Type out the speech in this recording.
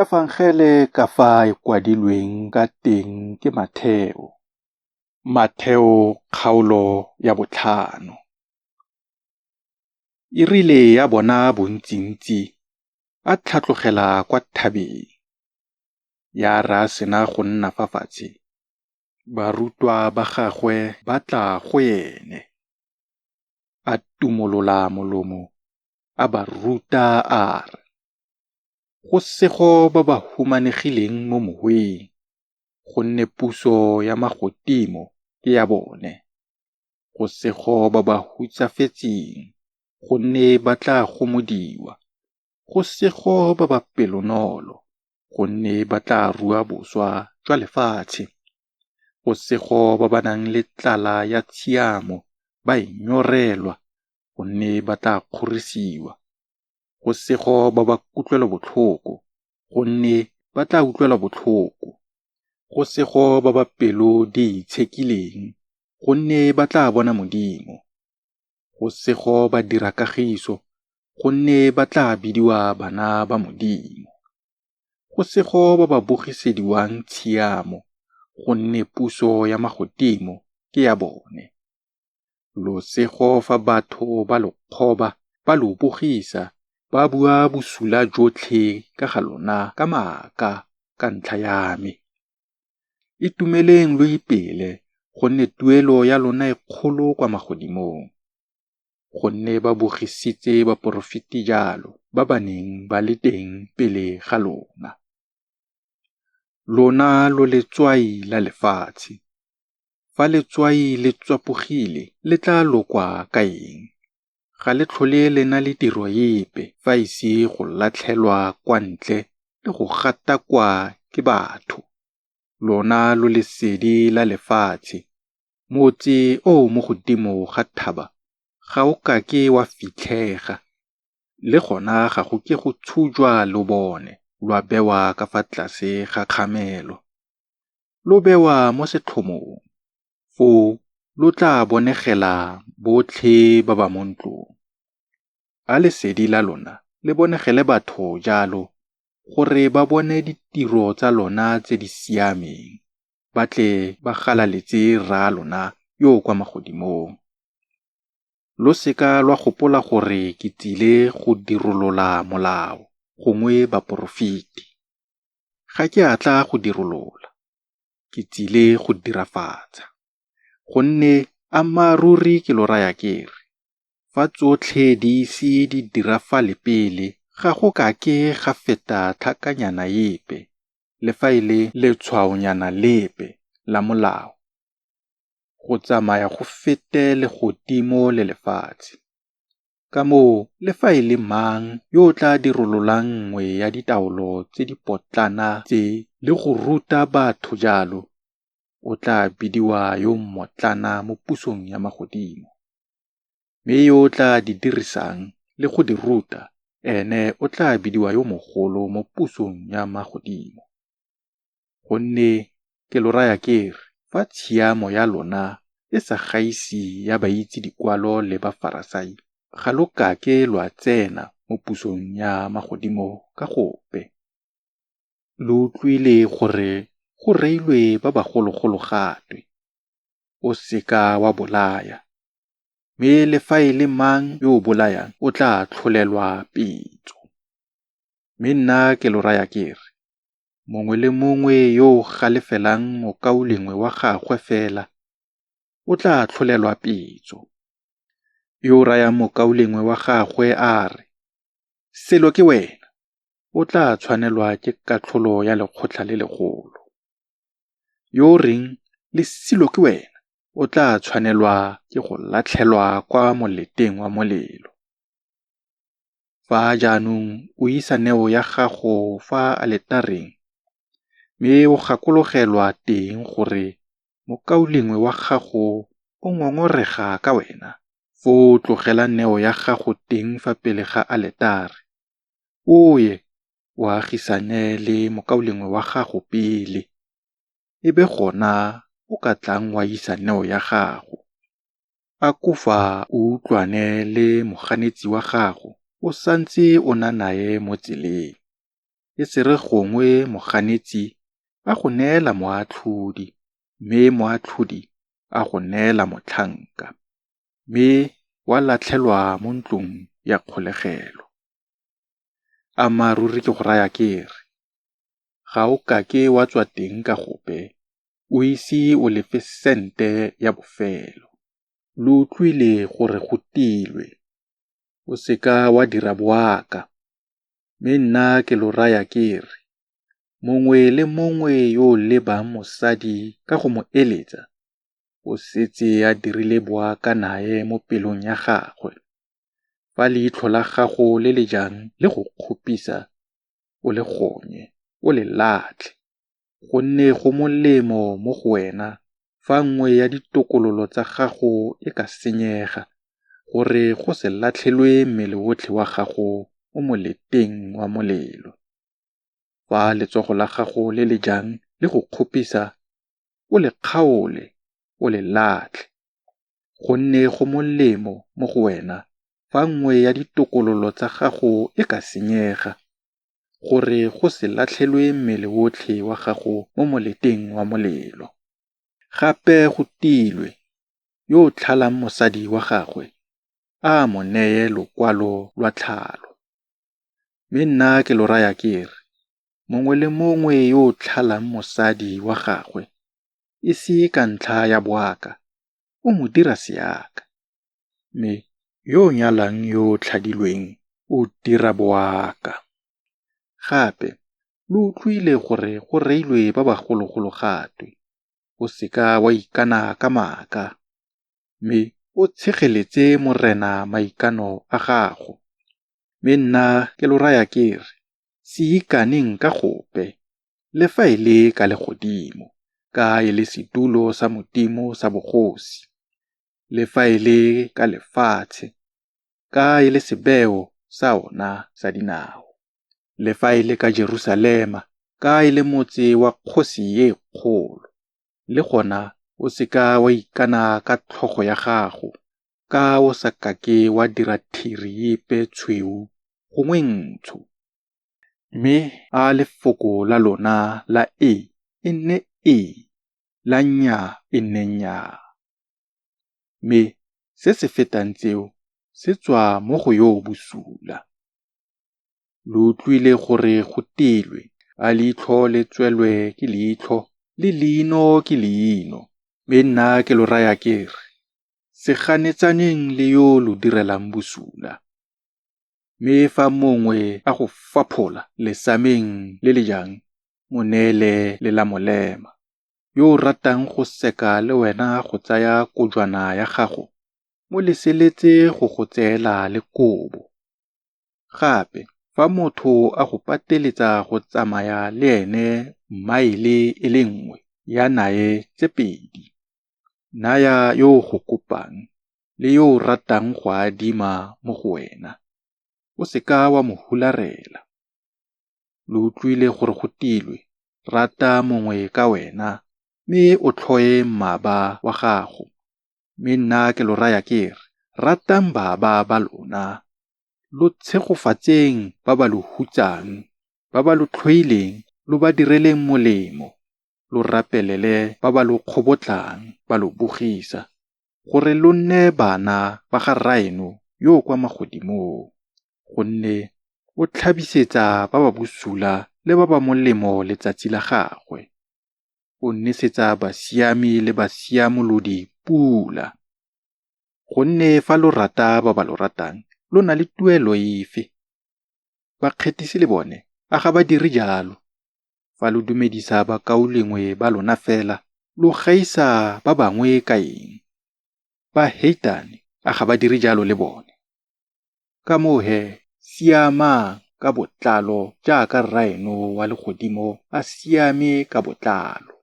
Efangele ka fa e kwadilweng ka teng ke Matheo. Matheo kgaolo ya 5. E rile a bona bontsintsi, a tlhatlogela kwa thabeng. Ya re a sena go nna fa fatshe, barutwa ba gagwe ba tla go ene. A tumolola molomo, a ba ruta a re, Go sego ba ba humanegileng mo moweng, gonne puso ya magodimo ke ya bone. Go sego ba ba hutsafetseng, gonne ba tla gomodiwa. Go sego ba ba pelonolo, gonne ba tla rua boswa jwa lefatshe. Go sego ba ba nang le tlala ya tshiamo ba e nyorelwa, gonne ba tla kgorisiwa. Go sego ba ba kutlwelobotlhoko, gonne ba tla utlwelwa botlhoko. Go sego ba ba pelo di itshekileng, gonne ba tla bona Modimo. Go sego badirakagiso, gonne ba tla bidiwa bana ba Modimo. Go sego ba ba bogisediwang tshiamo, gonne puso ya magodimo ke ya bone. Lo sego fa batho ba lo kgoba, ba lo bogisa, ba bua bosula jotlhe ka ga lona ka maaka ka ntlha ya me. Itumeleng lo ipele, gonne tuelo ya lona e kgolo kwa magodimong. Gonne ba bogisitse baporofeti jalo ba ba neng ba le teng pele ga lona. Lona lo letswai la lefatshe. Fa letswai le tswapogile, le tla lokwa ka eng? Ga le tlhole le na le tiro epe fa e se go latlhelwa kwa ntle le go gatakwa ke batho. Lona lo lesedi la lefatshe. Motse o o mo godimo ga thaba ga o ka ke wa fitlhega. Le gona ga go ke go tshujwa lobone lwa bewa ka fa tlase ga kgamelo, lo bewa mo setlhomong, foo lo tla bonegela botlhe ba ba mo ntlong. A lesedi la lona le bonegele batho jalo gore ba bone ditiro tsa lona tse di siameng, ba tle ba galaletse Rraalona yo o kwa magodimong. Lo se ka lwa gopola gore ke tsile go dirolola molao gongwe baporofeti. Ga ke a tla go dirolola, ke tsile go dirafatsa. Gonne ammaaruri ke lo raya ke re, fa tsotlhe di ise di dirafale pele, ga go ka ke ga feta tlhakanyana epe, le fa e le letshwaonyana lepe la molao, go tsamaya go fete legodimo le lefatshe. Ka moo le fa e le mang yo o tla dirololang nngwe ya ditaolo tse dipotlana tse le go ruta batho jalo, o tla bidiwa yo mmotlana mo pusong ya magodimo. Mme yo o tla di dirisang le go di ruta ene o tla bidiwa yo mogolo mo pusong ya magodimo. Gonne ke lo raya ke re, fa tshiamo ya lona e sa gaise ya baitse-dikwalo le Bafarasai, ga lo kake lwa tsena mo pusong ya magodimo ka gope. Lo utlwile gore go reilwe ba bagologolo ga twe, O se ka wa bolaya, mme le fa e le mang yo o bolayang o tla atlholelwa petso. Mme nna ke lo raya ke re, mongwe le mongwe yo o galefelang mokaulengwe wa gagwe fela, o tla atlholelwa petso. Yo o rayang mokaulengwe wa gagwe a re, Selo ke wena, o tla tshwanelwa ke katlholo ya lekgotla le legolo. Yo o reng, Lesilo ke wena, o tla tshwanelwa ke go latlhelwa kwa moleteng wa molelo. Fa jaanong o isa neo ya gago fa aletareng, mme o gakologelwa teng gore mokaulengwe wa gago o ngongorega ka wena, foo tlogela neo ya gago teng fa pele ga aletare, o ye, o agisane le mokaulengwe wa gago pele, e be gona o ka tlang wa isa neo ya gago. Akofa o utlwane le moganetsi wa gago o santse o na nae mo tseleng, e se re gongwe moganetsi a go neela moatlhodi, mme moatlhodi a go neela motlhanka, mme wa latlhelwa mo ntlong ya kgolegelo. Ammaaruri ke go raya ke re, ga o kake wa tswa teng ka gope o ise o lefe sente ya bofelo. Lo utlwile gore go tilwe, O se ka wa dira boaka. Mme nna ke lo raya ke re, mongwe le mongwe yo o lebang mosadi ka go mo eletsa, o setse a dirile boaka nae mo pelong ya gagwe. Fa leitlho la gago le le jang le go kgopisa, o le gonye, o le latlhe, gonne go molemo mo go wena fa nngwe ya ditokololo tsa gago e ka senyega, gore go se latlhelwe mmele otlhe wa gago mo moleteng wa molelo. Fa letsogo la gago le le jang le go kgopisa, o le kgaole, o le latlhe, gonne go molemo mo go wena fa nngwe ya ditokololo tsa gago e ka senyega, gore go se latlhelwe mmele otlhe wa gago mo moleteng wa molelo. Gape go tilwe, Yo o tlhalang mosadi wa gagwe, a a mo neye lokwalo lwa tlhalo. Mme nna ke lo raya ke re, mongwe le mongwe yo o tlhalang mosadi wa gagwe, e se ka ntlha ya boaka, o mo dira seaka, mme yo o nyalang yo o tlhadilweng o dira boaka. Gape lo utlwile gore go reilwe ba bagologolo ga twe, O se ka wa ikana ka maaka, mme o tshegeletse Morena maikano a gago. Mme nna ke lo raya ke re, se ikaneng ka gope, le fa e le ka legodimo, ka e le sedulo sa Modimo sa bogosi, le fa e le ka lefatshe, ka e le sebeo sa ona sa dinao, le fa e le ka Jerusalema, ka e le motse wa kgosi e kgolo. Le gona o se ka wa ikana ka tlhogo ya gago, ka o sa kake wa dira thiri epe tshweu gongwe ntsho. Mme a lefoko la lona la Ee e nne Ee, la Nnyaa e nne Nnyaa. Mme se se fetang tseo se tswa mo go yo o bosula. Lo utlwile gore go tilwe, A leitlho le tswelwe ke leitlho le leino ke leino. Mme nna ke lo raya ke re, se ganetsaneng le yo o lo direlang bosula. Mme fa mongwe a go faphola lesameng le le jang, mo neele le la molema. Yo o ratang go seka le wena go tsaya kojwana ya gago, mo leseletse go go tseela le kobo. Gape fa motho a go pateletsa go tsamaya le ene mmaele e le nngwe, ya nae tse pedi. Naya yo o go kopang, le yo o ratang go adima mo go wena, o se ka wa mo hularela. Lo utlwile gore go tilwe, Rata mongwe ka wena, mme o tlhoe mmaba wa gago. Mme nna ke lo raya ke re, ratang baba ba lona, lo tshegofatseng ba ba lo hutsang, ba ba lo tlhoileng lo ba direleng molemo, lo rapelele ba ba lo kgobotlang ba lo bogisa, gore lo nne bana ba ga Rraeno yo o kwa magodimong, gonne o tlhabisetsa ba ba bosula le ba ba molemo letsatsi la gagwe, o nesetsa basiami le basiamolodi pula. Gonne fa lo rata ba ba lo ratang, lo na le tuelo efe? Bakgethisi le bone a ga ba dire jalo? Fa lo dumedisa bakaulengwe ba lona fela, lo gaisa ba bangwe ka eng? Baheitane a ga ba dire jalo le bone? Ka moo he, siamang ka botlalo jaaka Rraeno wa legodimo a siame ka botlalo.